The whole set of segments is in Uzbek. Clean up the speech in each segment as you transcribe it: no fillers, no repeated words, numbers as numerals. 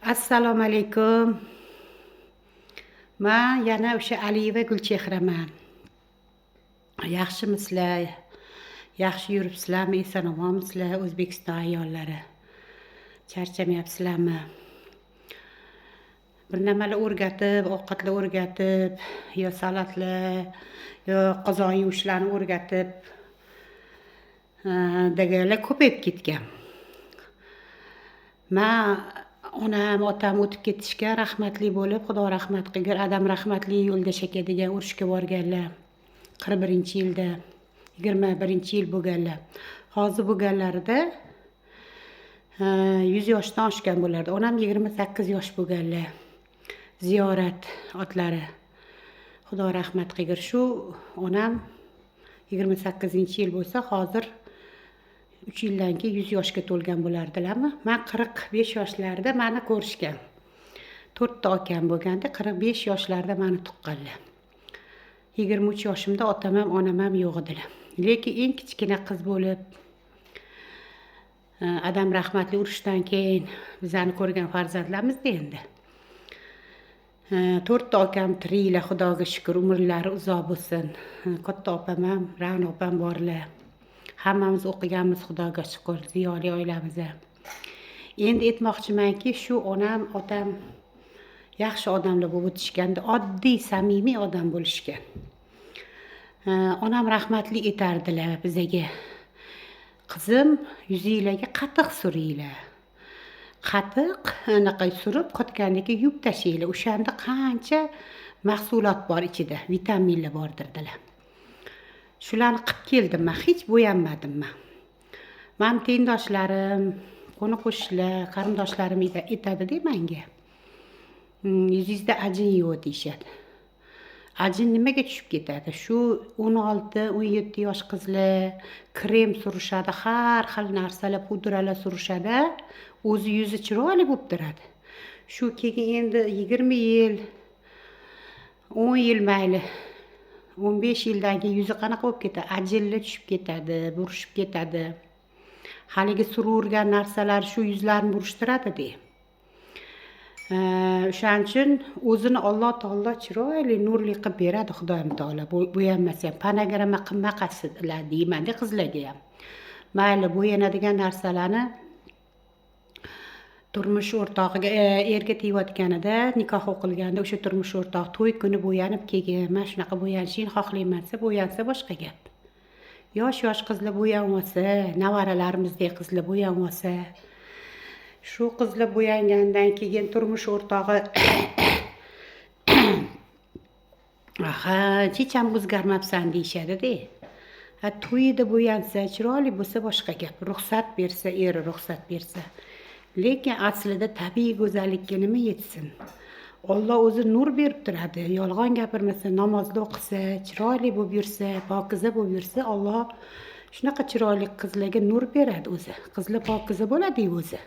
Assalomu alaykum. Man yana o'sha Aliyeva Gulchehraman. Yaxshimisizlar? Yaxshi yuribsizlarmi? Eson omonmisizlar, O'zbekiston ayollari? Charchamayapsizlarmi? Bir nimalar o'rgatib, ovqatlar o'rgatib, yo salatlar, yo qozon yuvishlarni o'rgatib deganlar ko'payib ketgan. Man onam, otam o'tib ketishgan, rahmatli bo'lib, Xudo rahmat qilgin, adam rahmatli Yo'ldosh aka degan urushga borganlar. 41-yilda, 21-yil bo'lganlar. Hozir bo'lganlarida 100 yoshdan oshgan bo'lardi. Onam 28 yosh bo'lganlar. Ziyorat otlari. Xudo rahmat qilgin. Shu onam 28-yil bo'lsa, hozir 3 yildan keyin 100 yoshga to'lgan bo'lardilarmi? Man 45 yoshlarida mani ko'rishgan. 4 ta akam bo'lganda 45 yoshlarida mani tuqqanlar. 23 yoshimda otam ham, onam ham yo'q edilar. Lekin eng kichkina qiz bo'lib, adam rahmatli urushdan keyin bizani ko'rgan farzandlarimizda endi. 4 ta akam tiriklar, Xudoga shukur, umrlari uzoq bo'lsin. Katta opam ham, Ra'no opam borlar. Hammamiz o'qiganmiz, Xudoga shukur, ziyoli oilamiz. Endi aytmoqchimanki, shu onam, otam yaxshi odamlar bo'lib o'tishganda, oddiy, samimiy odam bo'lishgan. Onam rahmatli aytardilar bizaga: "Qizim, yuzinglarga qatiq suringlar. Qatiq anaqa surib, qotgandan keyin yuvib tashlanglar. O'shanda qancha mahsulot bor ichida, vitaminlar bor", dedilar. Shularni qilib keldim man, hech bo'yanmadim man. Mani tengdoshlarim, qo'ni qo'shnilar, qarindoshlarim aytadi-da menga. Yuzingizda ajin yo'q deyishadi. Ajin nimaga tushib ketadi? Shu 16, 17 yosh qizlar krem surishadi, har xil narsalar, pudralar surishadi. O'zi yuzi chiroyli bo'lib turadi. Shu keyin endi 20 yil, 10 yil mayli, 15 yildan keyin yuzi qanaqa bo'lib ketadi? Ajinlar tushib ketadi, burishib ketadi. Haligi suravergan narsalar shu yuzlarni burishtiradi-da. O'shaning uchun o'zini Alloh taolo chiroyli, nurli qilib beradi Xudoyim taolo. Bo'yanmasa ham panagrama qilmaqasizlar deyman-da qizlarga ham. Mayli, bo'yanadigan narsalarni turmush o'rtog'iga, erga tegayotganida, nikoh o'qilganda o'sha turmush o'rtog'i to'y kuni bo'yanib kelgin, man shunaqa bo'yanishingni xohlayman desa, bo'yansa boshqa gap. Yosh-yosh qizlar bo'yanib olsa, nevaralarimizdek qizlar bo'yanib olsa, shu qizlar bo'yangandan keyin turmush o'rtog'i "Ha, hech ham o'zgarmabsan" deyishadi-da. Ha, to'yida bo'yansa, chiroyli bo'lsa boshqa gap. Ruxsat bersa, eri ruxsat bersa. Lekin aslida tabiiy go'zallikka nima yetsin? Alloh o'zi nur berib turadi. Yolg'on gapirmasa, namozni o'qisa, chiroyli bo'lib yursa, pokiza bo'lib yursa, Alloh shunaqa chiroyli qizlarga nur beradi o'zi. Qizlar pokiza bo'ladi o'zi.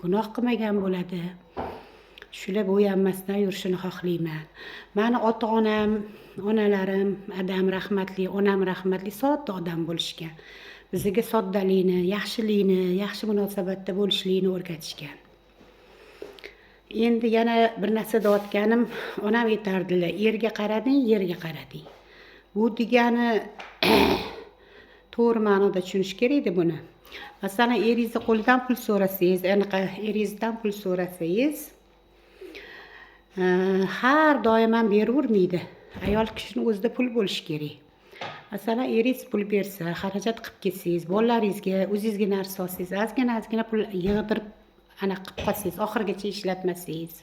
Gunoh qilmagan bo'ladi. Shular bo'yanmasdan yurishini xohlayman. Mani ota-onam, onalarim, adam rahmatli, onam rahmatli sodda odam bo'lishgan. Bizga soddalikni, yaxshilikni, yaxshi munosabatda bo'lishlikni o'rgatishgan. Endi yana bir narsa deyotganim, onam aytardilar: "Erga qarading, yerga qarading." Bu degani to'g'ri ma'noda tushunish kerak edi buni. Masalan, eringizni qo'lidan pul so'rasangiz, anaqa eringizdan pul so'rasangiz, har doim ham beravermaydi. Ayol kishini o'zida pul bo'lishi kerak. Masalan, eringiz pul bersa, xarajat qilib ketsangiz, bolalaringizga, o'zingizga narsa olsangiz, ozgina-ozgina pul yig'dirib anaqa qilib qolsangiz, oxirigacha ishlatmasangiz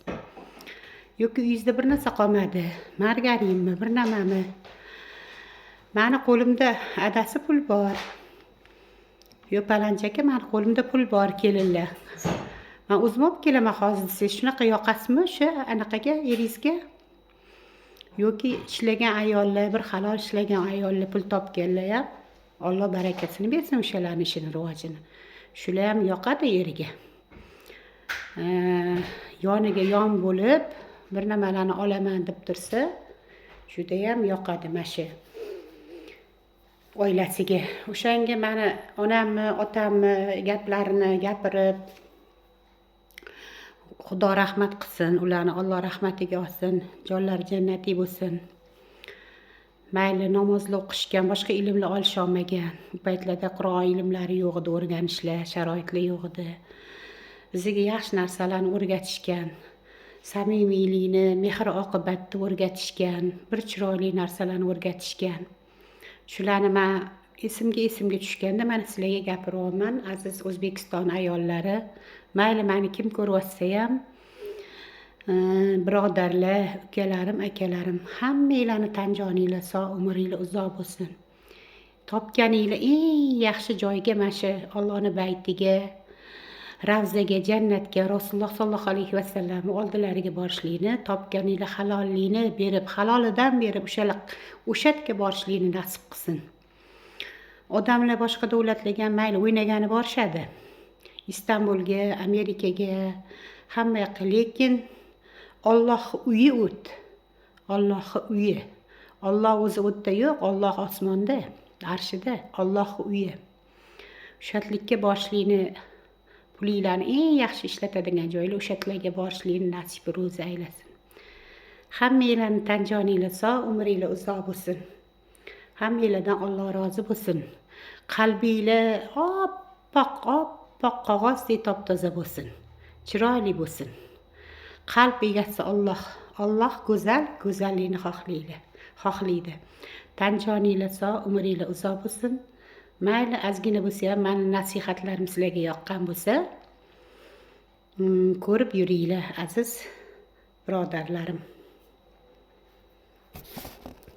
yoki uyingizda bir narsa qolmadi, margarinmi, bir nimami, mani qo'limda adasi pul bor. Yo palonchi aka, mani qo'limda pul bor, kelinlar. Man o'zim olib kelaman hozir desangiz, shunaqa yoqasizmi o'sha anaqaga, eringizga? Yoki ishlagan ayollar, bir halol ishlagan ayollar, pul topganlar ham, Alloh barakasini bersin o'shalarni ishini, rivojini. Shular ham yoqadi eriga. Yoniga yon bo'lib, bir nimalarni olaman deb tursa, judayam yoqadi mana shu oilasiga. O'shanga mani onamni, otamni gaplarini gapirib, Xudo rahmat qilsin ularni, Alloh rahmatiga olsin, jonlari jannatiy bo'lsin. Mayli, namozlar o'qishgan, boshqa ilmlar olisholmagan. U paytlarda Qur'on ilmlari yo'q edi, o'rganishlar, sharoitlar yo'q edi. Bizga yaxshi narsalarni o'rgatishgan, samimiylikni, mehr oqibatni o'rgatishgan, bir chiroyli narsalarni o'rgatishgan. Shularni man esimga tushganda mana sizlarga gapiryapman, aziz O'zbekiston ayollari. Mayli, mani kim ko'ryotsa ham, birodarlar, ukalarim, akalarim, hammanglarni tan joninglar sog', umringlar uzoq bo'lsin. Topganinglar eng yaxshi joyga, mana shu Allohni baytiga, ravzaga, jannatga, Rasululloh sollallohu alayhi vasallamni oldilariga borishlikni, topganinglar halollikni berib, halolidan berib, o'shalar o'sha yerga borishlikni nasib qilsin. Odamlar boshqa davlatlarga mayli o'ynagani borishadi. Istanbulga, Amerikaga, hamma yoqqa, lekin Alloh uyi o't. Alloh uyi. Alloh o'zi o'tda yo'q, Alloh osmonda, arshida, Alloh uyi. O'sha borishlikni, pulinglarni eng yaxshi ishlatadigan joylar o'sha yerlarga borishlikni nasib ro'zi aylasin. Hammanglarni tan joninglar sog', umringlar uzoq bo'lsin. Hammanglardan Alloh rozi bo'lsin. Qalbinglar oppoq, oppoq qog'ozdek top-toza bo'lsin. Chiroyli bo'lsin. Qalb egasi Alloh. Alloh go'zal, go'zallikni xohlaydi. Xohlaydi. Tan joninglar sog', umringlar uzoq bo'lsin. Mayli, ozgina bo'lsa ham mani nasihatlarim sizlarga yoqqan bo'lsa, ko'rib yuringlar, aziz birodarlarim.